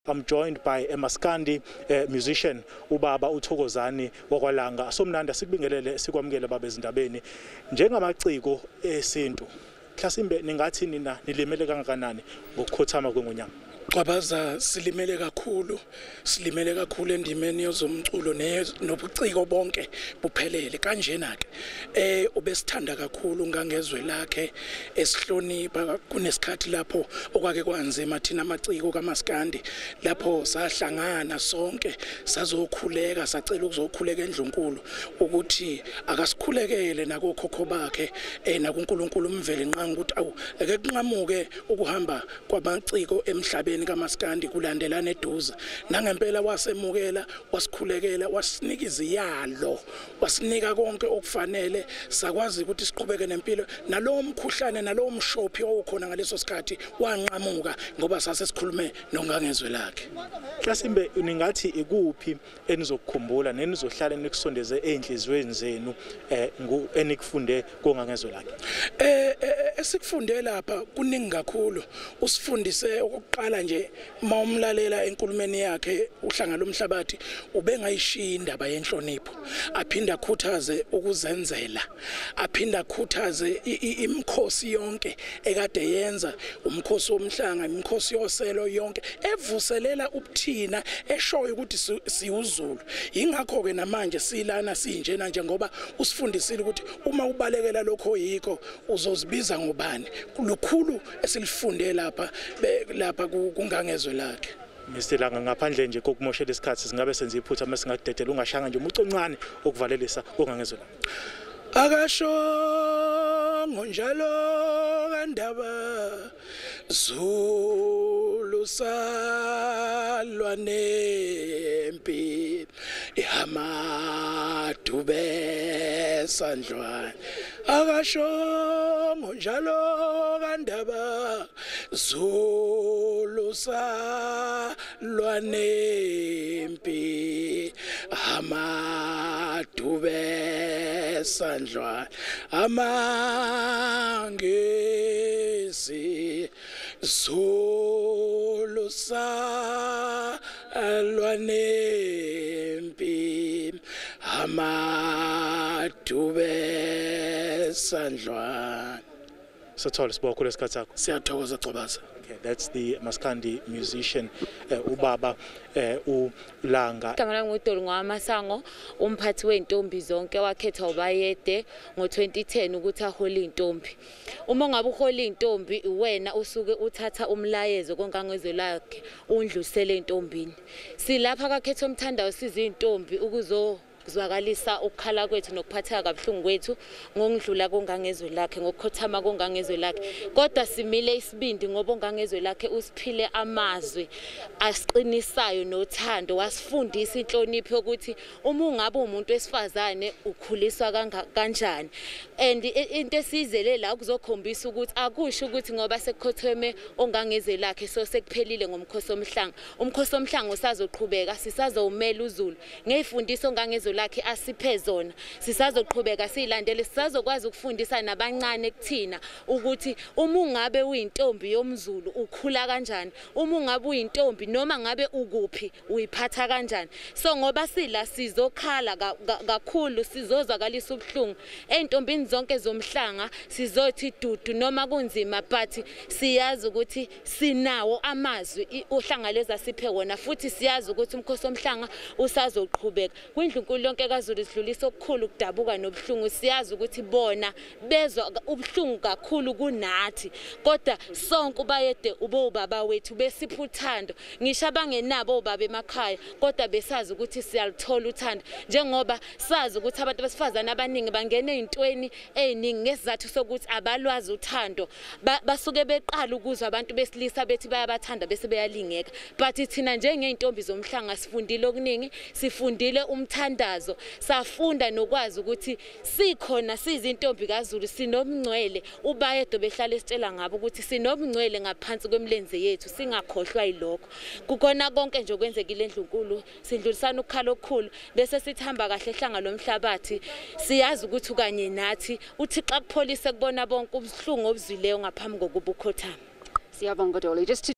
I'm joined by a Maskandi musician, ubaba uThokozani wakwaLanga. Somnandi, sikubingelele, sikwamukele baba ezindabeni. Njengamaciko esintu, mhlasimbe ningathi nina nilimele kangakanani ngokukhothama kweNgonyama? Gcwabaza, silimele kakhulu, silimele kakhulu endimeni yezomculo nobuciko bonke buphelele. Kanjena ke ubesithanda kakhulu Ngangezwe Lakhe, esihlonipha. Kunesikhathi lapho okwake kwanzima thina amaciko kaMaskandi, lapho sahlangana sonke sazokhuleka, sacela ukuzokhuleka endlunkulu ukuthi akasikhulekele nakokhokho bakhe nakuNkulunkulu uMvelinqangi ukuthi awu, ake kunqamuke ukuhamba kwamaciko emhlabeni kaMaskandi kulandelana eduze. Nangempela wasemukela, wasikhulekela, wasinika iziyalo, wasinika konke okufanele, sakwazi ukuthi siqhubeke nempilo. Nalowo mkhuhlane nalowo mshophi owukhona ngaleso sikhathi wanqamuka ngoba sase sikhulume noNgangezwe Lakhe. Mhlasimbe ningathi ikuphi enizokukhumbula nenizohlala nikusondeze ezinhliziyweni zenu enikufunde koNgangezwe Lakhe? Esikufunde lapha kuningi kakhulu. Usifundise okokuqala nje, mawumlalela enkulumeni yakhe uhlanga lomhlabathi, ubengayishiya indaba yenhlonipho, aphinda akhuthaze ukuzenzela, aphinda akhuthaze imikhosi yonke ekade yenza, umkhosi womhlanga, imikhosi yoselo yonke, evuselela ubuthina, eshoyo ukuthi siwuZulu. Ingakho ke namanje silana sinjena nje, ngoba usifundisile ukuthi uma ubalekela lokho yikho uzozibiza ngobani. Lukhulu esilifunde lapha lapha kuNgangezwe Lakhe. Mr Langa, ngaphandle nje kokumoshela isikhathi, singabe senze iphutha uma singakudedela ungashanga nje umucu omncane okuvalelisa koNgangezwe Lakhe. Akashongo njalo kandaba Zulu, salwa nempi ihamadube sandlwane. Akashongo njalo kandaba Zulu, salwa nempi amadube sandlwane, amangisi. Zulu, salwa nempi amadube sandlwane. Sithole, sibonga kakhulu isikhathi sakho. Siyathokoza, Gcwabaza. Okay, that's the Maskandi musician, ubaba uLanga. Igama lami nguDoli Ngwamasango, umphathi wey'ntombi zonke wakhethwa uBayede ngo-2010 ukuthi ahole iy'ntombi. Uma ngabe uhola iy'ntombi, uwena usuke uthatha umlayezo koNgangezwe Lakhe undlulisele ey'ntombini. Silapha kaKhetho Omthandayo siziy'ntombi ukuzo kuzwakalisa ukukhala kwethu nokuphatheka kabuhlungu kwethu ngokudlula koNgangezwe Lakhe, ngokukhothama koNgangezwe Lakhe. Kodwa simile isibindi ngoba uNgangezwe Lakhe usiphile amazwi asiqinisayo nothando, wasifundisa inhlonipho yokuthi uma ungabe umuntu wesifazane ukhuliswa kanjani. And into esiyizele la ukuzokhombisa ukuthi akusho ukuthi ngoba sekukhotheme oNgangezwe Lakhe so sekuphelile ngomkhosi omhlanga. Umkhosi omhlanga usazoqhubeka, sisazowumela uZulu ngey'fundiso oNgangezwe Lakhe asiphe zona. Sisazoqhubeka siyilandele, sisazokwazi ukufundisa nabancane kuthina ukuthi uma ungabe uyintombi yomZulu ukhula kanjani, uma ungabe uyintombi noma ngabe ukuphi uyiphatha kanjani. So ngoba sila sizokhala kakhulu, sizozwakalisa ubuhlungu ey'ntombini zonke zomhlanga, sizothi dudu noma kunzima, but siyazi ukuthi sinawo amazwi uhlanga leza siphe wona, futhi siyazi ukuthi umkhosi omhlanga usazoqhubeka. Kwindlunkulu yonke kaZulu sidlulisa okukhulu ukudabuka nobuhlungu. Siyazi ukuthi bona bezwa ubuhlungu kakhulu kunathi, kodwa sonke uBayede ube ubaba wethu, besipha uthando ngisho abangenabo obaba emakhaya, kodwa besazi ukuthi siyaluthola uthando, njengoba sazi ukuthi abantu besifazane abaningi bangena ey'ntweni ey'ningi ngesizathu sokuthi abalwazi uthando. Basuke beqala ukuzwa abantu besilisa bethi bayabathanda bese beyalingeka. But thina njengey'ntombi zomhlanga sifundile okuningi, sifundile umthandazo, safunda nokwazi ukuthi sikhona siyizintombi kaZulu, sinomngcwele uBayede behlala esitshela ngabo ukuthi sinomngcwele ngaphansi kwemilenze yethu, singakhohlwa yilokho. Kukona konke nje okwenzekile endlunkulu, sidlulisana ukukhala okukhulu bese sithamba kahle ehlanga lomhlabathi. Siyazi ukuthi ukanye nathi, uThixo akupholise kubona bonke ubuhlungu obuzwileyo ngaphambi kokuba ukhothama. Siyabonga, Dolly. Just to